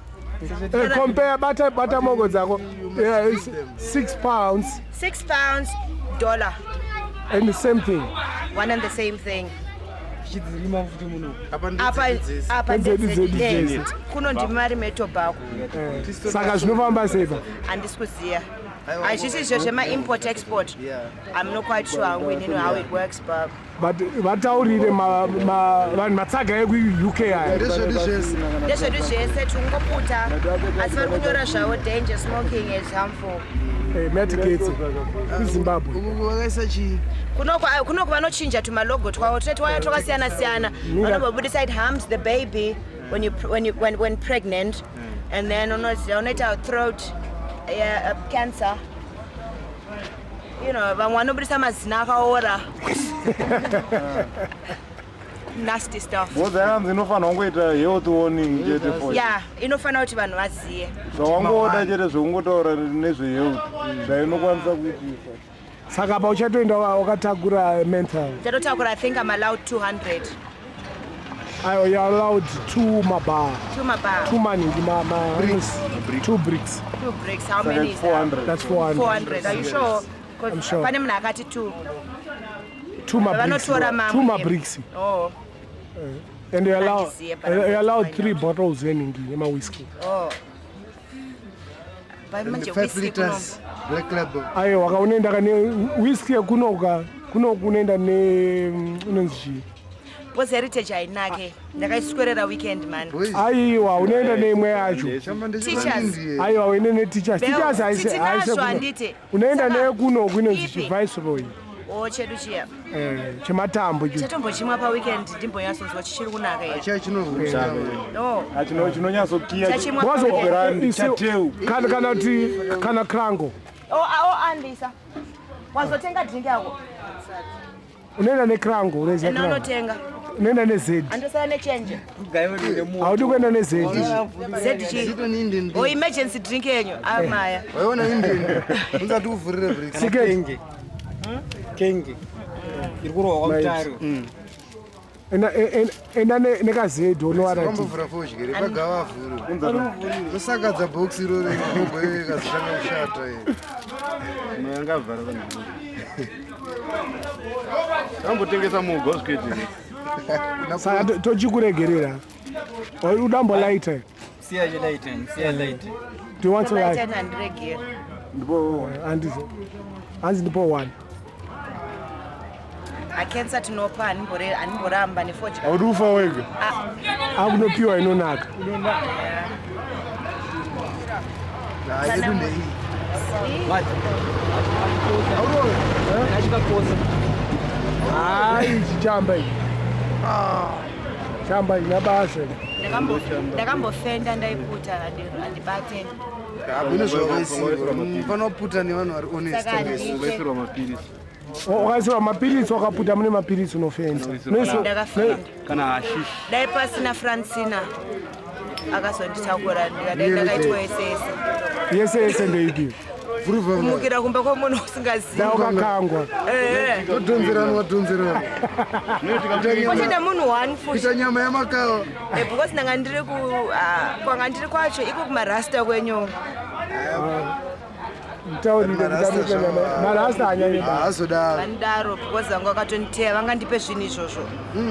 Eh, compare bata bata moko dzako. Yeah, it's £6. £6 dollar. And the same thing. One and the same thing. Chidzirima futi muno. Apa apa Ndedzedu dzedu ndedzedu. dzese. Kuno ndimari metobacco. Saka zvinofamba sei pa? Handisi kuziya. Hazvisi izvo zvema-import export. I'm not quite sure hangu inini how it works, but But vataurire vanhu matsaga ekuUK aya. Ndezvedu zvese tingoputa, asi vari kunyora zvavo danger, smoking is harmful. Eh, matiketsi kuZimbabwe. Vakaisa chii? Kunoko vanochinja tumalogo twavo tune twaya twakasiyana siyana. Vanombobudisa it harms the baby when you, when you, when pregnant, and then unoita throat, yeah, cancer. Vamwe vanobudisa mazina akaora, nasty stuff. Ngozi yakanzi inofanira kungoita health warning chete for Yeah, inofanira kuti vanhu vaziye. Zvawangoda chete zvekungotaura nezvehealth zvainokwanisa kuitisa. Saka pa uchatoenda wakatakura mental. Ndatotakura, I think I'm allowed 200. Ayo, you are allowed two mabar. Two mabar. Two maningi ma bricks. Two bricks. Two bricks, how many is that? That's 400. 400, are you sure? 'Cause I'm sure. pane munhu akati two. Two ma bricks. Vanotora mamwe. Two ma bricks. Oh. And you allow Handiziye, but I'm you allowed three bottles yeningi yema whiskey. Oh. But And manje 5 whiskey liters Black Label. Aiwa ka, unoenda ka ne whiskey yekunoka kunoku, unoenda ne unonzi chii? Because Heritage hainake, ndakaiswerera weekend, man. Aiwa, unoenda neimwe yacho. Teachers. Aiwa, uende neteachers. Bell, Teachers titinazvo haise. handiti? Unoenda neyekunoku inonzi Ipi? chi Viceroy. O, chedu chiya. Eh, chematambo icho. Chatombochimwa paweekend, ndimbonyatsonzwa chichiri kunaka here. No. Chinonyatsokiya. Chachimwa paweekend. Chateu. Kana kuti kana Krango. Oh, oh, andisa wazotenga drink yako. Unoenda neKrango, unoziva Ena Krango. unotenga. Unoenda neZ. Andosara nechenje. Haudi kuenda neZ. Z chi? O, emergency drink yenyu amaya. Waiona Indian. Unzati uvhurire bricks. Kenge. Kenge. Iri kurohwa kwaMutare. Enda nekaZ unowana. Vambovhura fodya repagava avhure. Tosakadza bhokisi iroro mogo ikazotanga kushata. Angavhara vanhu. Ambotengesa mugo zviketi. Saka tochikuregerera. Udambolaita. Siya light, siya light. Do you want to light? Handiregeri. Ndipo handizi. Hanzi ndipo one. Akensa tinopa, handimboramba nefodya. Haudi kufa wega. Akunopiwa inonaka. Yedu ndeiyi. Hayi, chichamba ichi. Chamba ina basa. Ndakambofenda ndaiputa, handibate. Hakuna zvawakaisirwa. Mufanira kuputa nevanhu vari honest. Saka handite. Ukaisirwa mapirisi. Wakaisirwa mapirisi, wakaputa mune mapirisi unofenda. Ndakafenda. Kana hashish. Dai pasina Francina akazonditakura, ndikadai ndakaitwa yese yese. Yese yese ndeipi? Kumukira kumba kwemunhu usingazivi. Dai wakakangwa. Todhonzerana, wadhonzerana. Kwachenda munhu one futi. Kuita nyama yamakawa. Because ndanga ndiri ku kwanga ndiri kwacho iko kumarasta kwenyu. Mtaurire kuti marasta anyanye basa. Haazodaro. Vanidaro because vanga vakatoniteya, vangandipe zvinhu izvozvo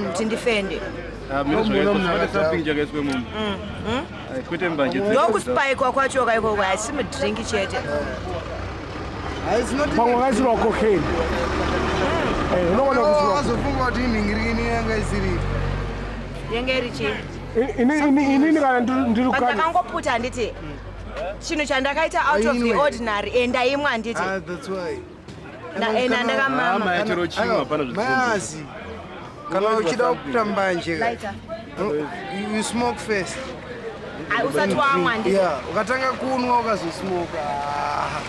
kuti ndifende. Something chakaiswa imomo. Kwete mbanje. Ndokuspaikwa kwacho kaikoko, hasi mudrink chete. Pamwe wakaisirwa cocaine. Eh, unogona kuisirwa. Wazofunga kuti inhingirini yanga isiri. Yenge iri chii? Inini kana ndiri But ndakangoputa handiti, chinhu chandakaita out of the Ainwe. ordinary, and ndaimwa handiti. Ah, that's why. Ndakamama. Mayazi, kana uchida kuita mbanje ka, Lighter. you smoke first. Ai, usati wamwa handiti? Yeah, ukatanga kunwa ukazosmoka, ah,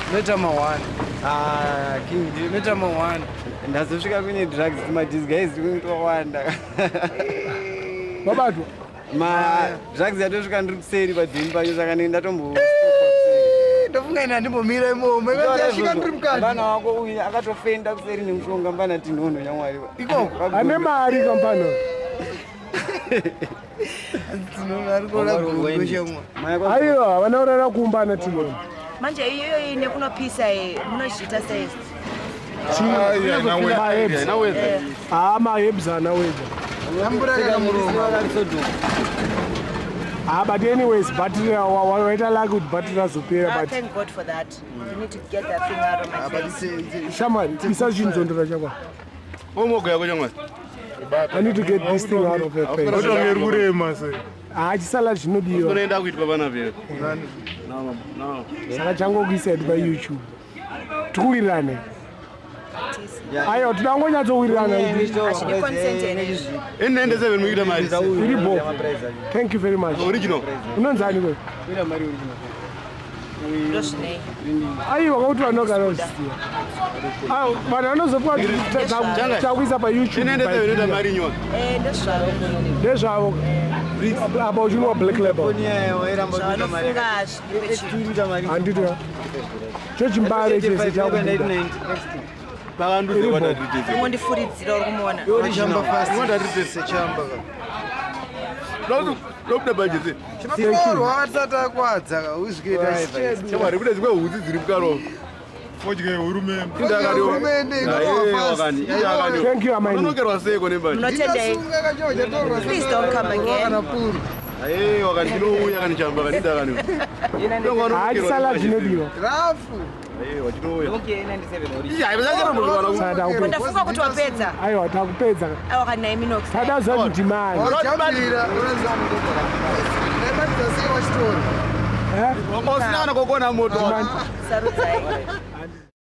unoita mahwani. Ah, king, Unoita mahwani. Ndazosvika kune drugs madisguise twawanda. Wabatwa? Madrugs yatosvika ndiri kuseri padhini pacho, saka ndenge ndatombo Ndofunga ine handimbomira imomo, yasvika ndiri mukati. Mbana wako uyu akatofenda kuseri nemushonga, mbana tinhono nyamwari. Ikoko? Ane mari kampani. Aiwa, havana kurara kumba ana tinoni. Manje iyoyo ine kunopisa iyi, munozviita sei? Haa, mahebs ana wedza. Ah, but anyways, battery waita lucky kuti battery razopera. Ah, But thank God for that. You need to get that thing out of my face. Shamwari, isa chinzondora chakwa. Omogo yako chamwari. I need to get this thing out of her face. Otonge iri kurema sei? Ah, chisala chinodiwa. Unoenda kuitwa panapa here? No. Saka changokuisa hedu paYouTube. Tikuwirirane. Aiwa, tidangonyatsowirirana. Hazvidi consent here. Ine 97 mukuita mari. Iri bo. Thank you very much. Original. Unonzani kwe? Ndozvinei? Aiwa, kwakuti vanhu vagara vachiziva. Ah, vanhu vanozopiwa chakuisa paYouTube. Ine 97 inoita mari nyora. Eh, ndozvavo. Ndezvavo. Apa uchinwa Black Label. Zvavanofunga hazvidipe chinhu. Handiti chochimbare chese chakubuda. Ungondifuridzira uri kumuona. Chamba fast. Sechamba ka. Lobuda bhajeti. Chinotorwa atisati akwadza ka, uzvikuita chedu. Chamwari, kune dzimwe hutsi dziri mukaro. Fodya yehurumende. Hurumende inorova fast. Thank you, amaini. Unonokerwa seiko nembanje? Munotendei? Please don't come again. Aiwa kani chinouya kani chamba kani ndakani. Ah, chisala chinodiwa. Rafu. Aiwa chinouya. Saka takupedza. Ndafunga kuti wapedza. Aiwa, takupedza. Aiwa, kana Minox. Tadaziva kuti ndimani. Wajambira, unoziva. Ndaibatidza sei wachitora? Wanga usina kana kokona moto. Sarudzai.